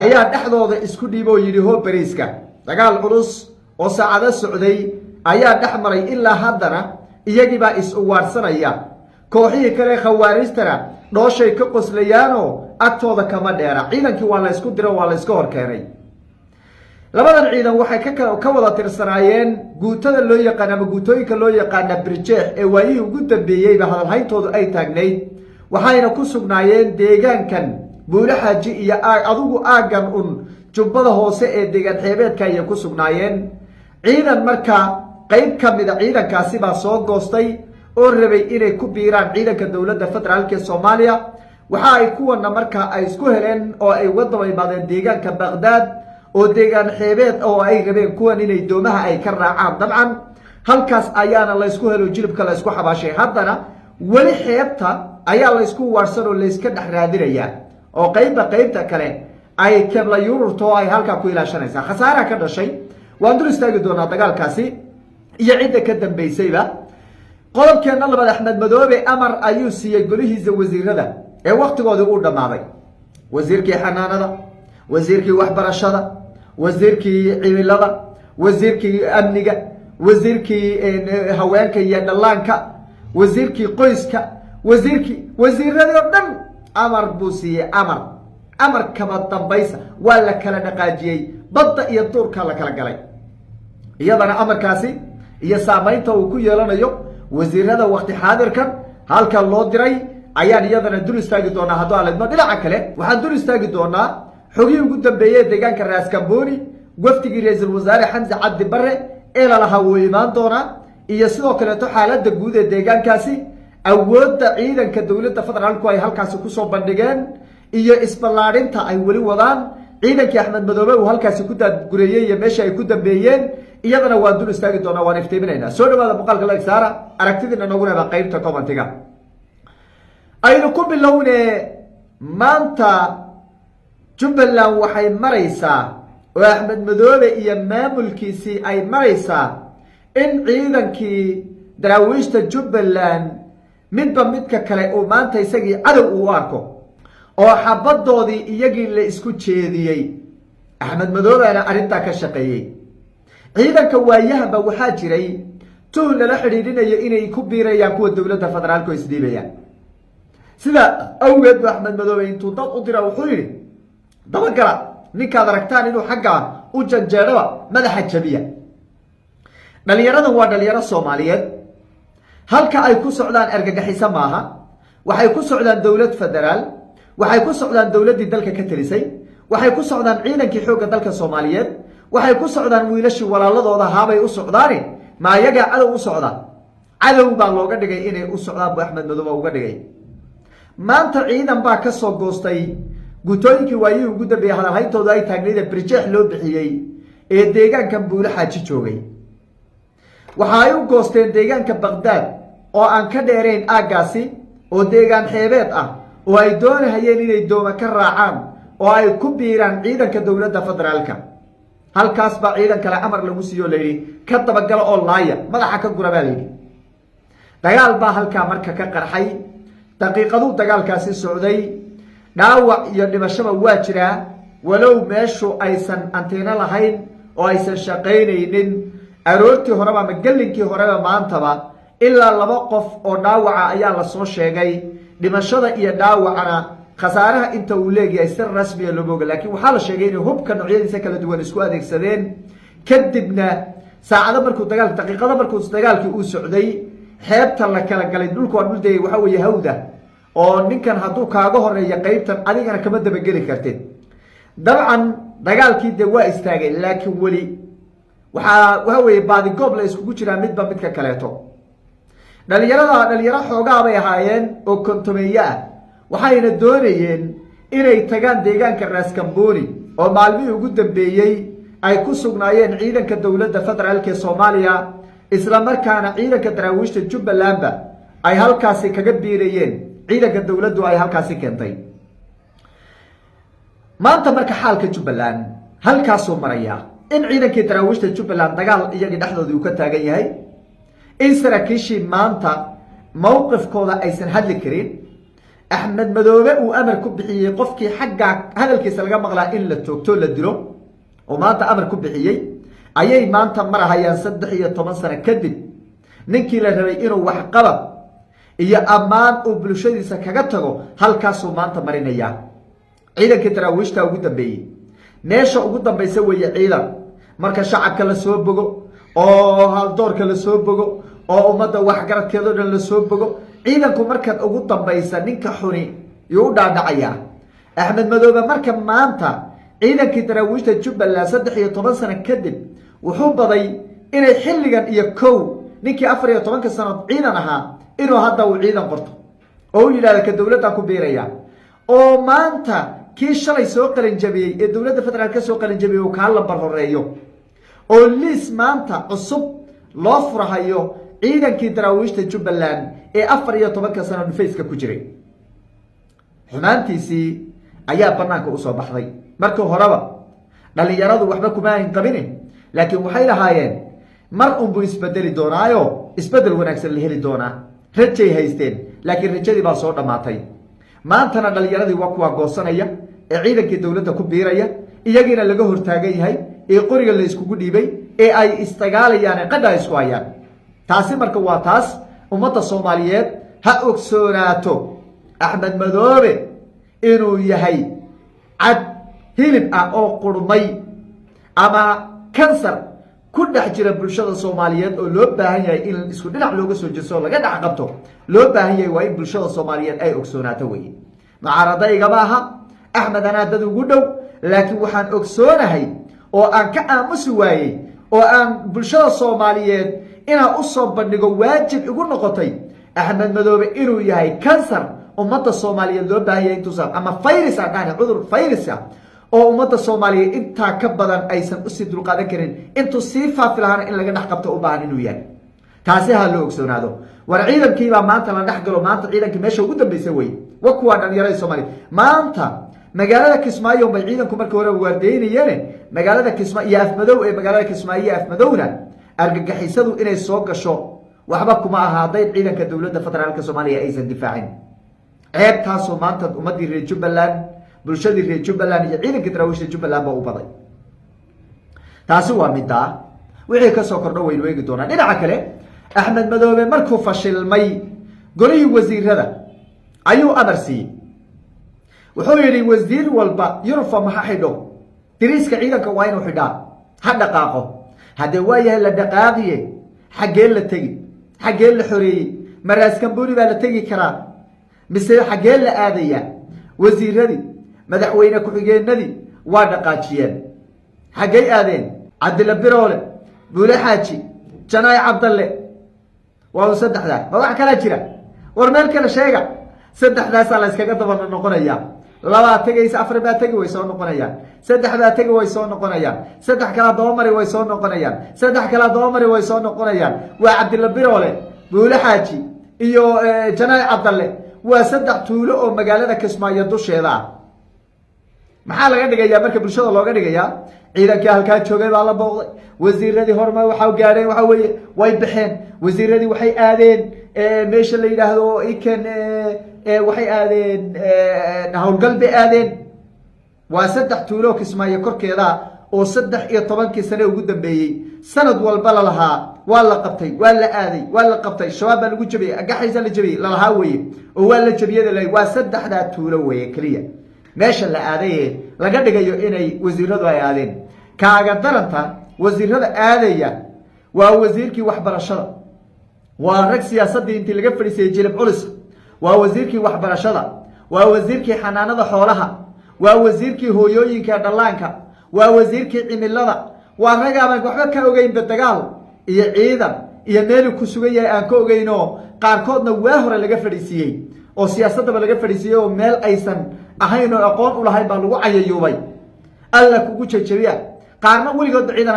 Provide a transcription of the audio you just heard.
Ayaa dhexdooda isku dhiibo oo yidhi hoo beriiska. Dagaal culus oo saacado socday ayaa dhex maray. Ilaa haddana iyagiibaa is uwaadhsanaya. Kooxihii kale khawaarijtana dhooshay ka qoslayaanoo agtooda kama dheera. Ciidankii waa la ysku diro, waa la yska hor keenay. Labadan ciidan waxay ka wada tirsanaayeen guutada loo yaqaan ama guutooyinka loo yaqaana Birjeex ee waayihii ugu dambeeyeyba hadalhayntoodu ay taagnayd, waxayna ku sugnaayeen deegaankan Buule Xaaji iyo adigu aaggan un Jubbada Hoose ee deegaan xeebeedka ayay ku sugnaayeen. Ciidan marka qeyb ka mida ciidankaasi baa soo goostay oo rabay inay ku biiraan ciidanka dowladda federaalka ee Soomaaliya. Waxa ay kuwana markaa ay isku heleen oo ay uga daba imaadeen deegaanka Baqdaad oo deegaan xeebeed oo ay rabeen kuwan inay doomaha ay ka raacaan. Dabcan halkaas ayaana laysku helo, jilibka laysku xabaashay. Haddana weli xeebta ayaa laysku waarsan oo layska dhex raadinayaa oo qeybba qeybta kale ay kebla yururto oo ay halkaa ku ilaashanaysaa. Khasaaraha ka dhashay waan dul istaagi doonaa, dagaalkaasi iyo cidda ka dambeysayba. Qodobkeenna labaad, Axmed Madoobe amar ayuu siiyey golihiisa wasiirada ee waktigoodii uu dhammaaday: wasiirkii xanaanada, wasiirkii waxbarashada, wasiirkii cimilada, wasiirkii amniga, wasiirkii haweenka iyo dhallaanka, wasiirkii qoyska, wasiirkii, wasiiradii oo dhan amar buu siiyey. Amar kama dambaysa waa la kala dhaqaajiyey, badda iyo duurka la kala galay. Iyadana amarkaasi iyo saamaynta uu ku yeelanayo wasiirada wakti xaadirkan halka loo diray ayaan iyadana dul istaagi doonaa hadduu aledmo. Dhinaca kale waxaan dul istaagi doonaa xogihii ugu dambeeyey deegaanka Raaskamboni, wafdigii ra-iisul wasaare Xamse Cabdi Bare ee lalahaa wuu imaan doonaa, iyo sidoo kaleeto xaaladda guud ee deegaankaasi, awoodda ciidanka dowladda federaalku ay halkaasi kusoo bandhigeen iyo isballaadhinta ay weli wadaan, ciidankii Axmed Madoobe uu halkaasi ku daadgureeyey iyo meesha ay ku dambeeyeen, iyadana waan dul istaagi doonaa, waan iftiiminaynaa. Soo dhawaada, muuqaalka like saara, aragtidiina noogu reeba qeybta commentiga. Aynu ku bilowne, maanta Jubbaland waxay maraysaa oo Axmed Madoobe iyo maamulkiisii ay maraysaa in ciidankii daraawiishta Jubbaland midba midka kale uu maanta isagii cadow uu u arko oo xabadoodii iyagii la isku jeediyey. Axmed Madoobena arrintaa ka shaqeeyey. Ciidanka waayahanba waxaa jiray tuhun lala xidhiidhinayo inay ku biirayaan kuwa dowladda federaalka oo isdhiibayaan. Sidaa awgeed bu Axmed Madoobe intuu dad u dira wuxuu yidhi: "Dabagala, ninkaad aragtaan inuu xaggaa u janjeedhaba madaxa jabiya." Dhalinyaradan waa dhalinyaro Soomaaliyeed. Halka ay ku socdaan argagaxiso maaha. Waxay ku socdaan dowlad federaal, waxay ku socdaan dowladdii dalka ka telisay, waxay ku socdaan ciidankii xoogga dalka Soomaaliyeed, waxay ku socdaan wiilashii walaaladooda haabay u socdaani. Ma ayagaa cadow u socda? Cadow baa looga dhigay inay u socdaan buu Axmed Madoobe uga dhigay. Maanta ciidan baa ka soo goostay gutooyinkii waayihii ugu dambeeyey hadalhayntoodu ay taagnayda Birjeex loo bixiyey ee deegaankan Buule Xaaji joogay. Waxa ay u goosteen deegaanka Baqdaad oo aan ka dheerayn aaggaasi oo deegaan xeebeed ah oo ay doonahayeen inay dooma ka raacaan oo ay ku biiraan ciidanka dowladda federaalka. Halkaas baa ciidan kale amar lagu siiyo, layidhi: "Ka dabagala oo laaya, madaxa ka gura," baa layidhi. Dagaal baa halkaa marka ka qarxay. Daqiiqaduu dagaalkaasi socday. Dhaawac iyo dhimashaba waa jiraa, walow meeshu aysan anteeno lahayn oo aysan shaqaynaynin. Aroortii horeba ama gellinkii horeba maantaba ilaa laba qof oo dhaawaca ayaa lasoo sheegay. Dhimashada iyo dhaawacana, khasaaraha inta uu leegyahay si rasmiya looma oga, lakin waxaa la sheegay inay hubka noocyadiisa kala duwan isku adeegsadeen. Kadibna saacado markuu dagaal, daqiiqado markuu dagaalkii uu socday, xeebta la kala galay. Dhulku waa dhul dee waxa weeye hawda oo ninkan hadduu kaaga horeeyo qeybtan adigana kama dabageli kartid. Dabcan dagaalkii dee waa istaagay, laakiin weli waxaa weeye baadigoob la iskugu jiraa midba midka kaleeto. Dhalinyarada dhalinyaro xoogaa bay ahaayeen oo kontomeeye ah, waxayna doonayeen inay tagaan deegaanka Raaskamboni oo maalmihii ugu dambeeyey ay ku sugnaayeen ciidanka dowladda federaalka ee Soomaaliya, isla markaana ciidanka daraawiishta Jubbalandba ay halkaasi kaga biirayeen ciidanka dowladdu ay halkaasi keentay. Maanta marka xaalka Jubbaland halkaasuu maraya, in ciidankii daraawiishta Jubbaland dagaal iyagii dhexdoodii uu ka taagan yahay, in saraakiishii maanta mowqifkooda aysan hadli karin, Axmed Madoobe uu amar ku bixiyey qofkii xaggaa hadalkiisa laga maqlaa in la toogto, la dilo, oo maanta amar ku bixiyey ayay maanta marahayaan. 13 sano kadib, ninkii la rabay inuu waxqabad iyo ammaan uu bulshadiisa kaga tago halkaasuu maanta marinayaa. Ciidankii Daraawiishta ugu dambeeyey, meesha ugu dambaysa weeye ciidan. Marka shacabka lasoo bogo oo haldoorka lasoo bogo oo ummadda waxgaradkeedoo dhan lasoo bogo, ciidanku markaad ugu dambaysa ninka xuni yuu u dhaadhacayaa. Axmed Madoobe marka maanta ciidankii Daraawiishta Jubbaland 13 sano kadib wuxuu baday inay xilligan iyo kow ninkii 14-ka sanood ciidan ahaa inuu hadda uu ciidan qorto oo u yidhahda ka dowladdan ku biiraya, oo maanta kii shalay soo qalinjabiyey ee dowladda federaal ka soo qalinjabiyey uu kaa lambar horeeyo, oo liis maanta cusub loo furahayo ciidankii Daraawiishta Jubbaland ee 14-ka sano dhufayska ku jiray. Xumaantiisii ayaa banaanka usoo baxday. Markii horeba dhalinyaradu waxba kuma ayn qabine, laakiin waxay lahaayeen mar unbuu isbedeli doonaayo, isbedel wanaagsan la heli doonaa, rajay haysteen. Laakiin rajadii baa soo dhammaatay. Maantana dhalinyaradii waa kuwaa goosanaya ee ciidankii dowladda ku biiraya, iyagiina laga hortaagan yahay ee qoriga la iskugu dhiibay ee ay isdagaalayaan, qadha isku hayaan. Taasi marka waa taas. Ummadda Soomaaliyeed ha ogsoonaato Axmed Madoobe inuu yahay cad hilib ah oo qurmay ama kansar ku dhex jira bulshada Soomaaliyeed, oo loo baahan yahay in isku dhinac looga soo jeesto oo laga dhex qabto loo baahan yahay. Waa in bulshada Soomaaliyeed ay ogsoonaato weye. Mucaarada igama aha, Axmed anaa dad ugu dhow, laakiin waxaan ogsoonahay oo aan ka aamusi waayey oo aan bulshada Soomaaliyeed inaan usoo bandhigo waajib igu noqotay Axmed Madoobe inuu yahay kansar ummadda Soomaaliyeed loo baahan yahay intuusan, ama virus aan dhahna, cudur virus ah oo ummadda Soomaaliyeed intaa ka badan aysan usii dulqaadan karin, intuu sii faafi lahaana in laga dhex qabto u baahan inuu yahay. Taasi ha loo ogsoonaado. War ciidankiibaa maanta la dhex galo. Maanta ciidankii meesha ugu dambeysa wey wa kuwaa dhalinyarada Soomaaliya. Maanta magaalada Kismaayo bay ciidanku markii hore waardeynayeen, magaalada Kismaayo iyo Afmadow, ee magaalada Kismaayo iyo Afmadowna argagixisadu inay soo gasho waxba kuma aha hadday ciidanka dowladda federaalka Soomaaliya aysan difaacin. Ceebtaasoo maanta ummadii reer Jubbaland, bulshadii reer Jubbaland iyo ciidanka Daraawiishta Jubbaland ba u baday. Taasi waa middaa. Wixii kasoo kordho waynu eegi doonaa. Dhinaca kale, Axmed Madoobe markuu fashilmay, golihii wasiirada ayuu amar siiyey. Wuxuu yidhi wasiir walba uniform ha xidho, diriiska ciidanka waa inuu xidhaa, ha dhaqaaqo. Haddee waa yahay la dhaqaaqiye, xaggee la tegi? Xaggee la xoreeyey? Maraas Kambuni baa la tegi karaa mise xaggee la aadayaa? Wasiiradii, madaxweyne ku-xigeenadii waa dhaqaajiyeen. Xaggey aadeen? Cabdilla Biroole, Buule Xaaji, Janaay Cabdalle, waa un saddexdaa. Ma wax kalaa jira? War meel kale sheega. Saddexdaasaa la yskaga daba noqonaya. Labaa tegaysa, afar baa tegi, way soo noqonayaan. Saddex baa tegi, way soo noqonayaan. Saddex kalaa dabamari, way soo noqonayaan. Saddex kalaa dabamari, way soo noqonayaan. Waa Cabdilla Biroole, Buule Xaaji iyo Janaay Cabdalle. Waa saddex tuulo oo magaalada Kismaayo dusheeda ah. Maxaa laga dhigayaa marka bulshada looga dhigayaa? Ciidankii halkaa joogay baa la booqday, wasiiradii horma waxa gaadheen, waxa weeye way baxeen wasiiradii, waxay aadeen meesha la yidhaahdo iken, waxay aadeen howlgal bay aadeen. Waa saddex tuulo Kismaayo korkeeda oo 13-kii sane ugu dambeeyey sanad walba lalahaa waa la qabtay, waa la aaday, waa la qabtay, Shabaab baa lagu jabiyey, agaxaysa la jabiyey lalahaa weye, oo waa la jabiyada la. Waa saddexdaa tuulo weye keliya meesha la aadaye laga dhigayo inay wasiiradu ay aadeen. Kaaga daranta, wasiirada aadaya waa wasiirkii waxbarashada, waa rag siyaasadii intii laga fadhiisayay jilib culus. Waa wasiirkii waxbarashada, waa wasiirkii xanaanada xoolaha, waa wasiirkii hooyooyinka dhallaanka, waa wasiirkii cimilada. Waa ragaaban waxba ka ogeynba dagaal iyo ciidan iyo meelu ku sugan yahay aan ka ogeynoo, qaarkoodna waa hore laga fadhiisiiyey oo siyaasaddaba laga fadhiisiiyey, oo meel aysan ahayn oo aqoon u lahayn baa lagu cayayuubay. Alla kugu jejebiya. Qaarna weligoodba ciidan.